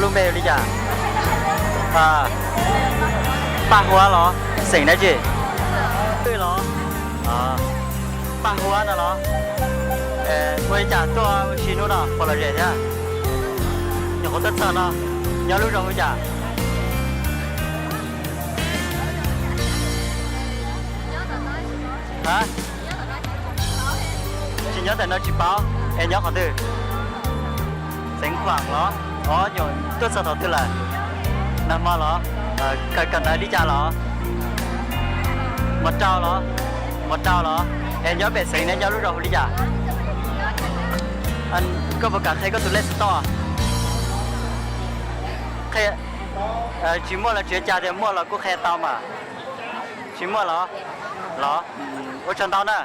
Npe li cas? Paj Huab los? Xeem dab tsi? Los? Paj Huab no los? Ua li cas tuaj ua si hnub no puas lom zem thiab? Nyuam qhuav tuaj txog no, nyob lub zos hu cas? Ha? Tsis nyob ntawm no tsis paub, es nyob qhov twg? Xeev Khuam los? Os, nyuam tuaj txog thaum twg lawm? Nag hmo los? Kawm kawm ntawv li cas los? Mos rau los? Mos rau los? Es nyob pem xeev ne nyob lub zos hu li cas? Koj puas kam qhia koj tus lej xov tooj? Qhia. Tsis muaj los tsis ua cas, tias muaj los kuj qhia tau mas. Tsis muaj los? Los, ua tsaug ntau na.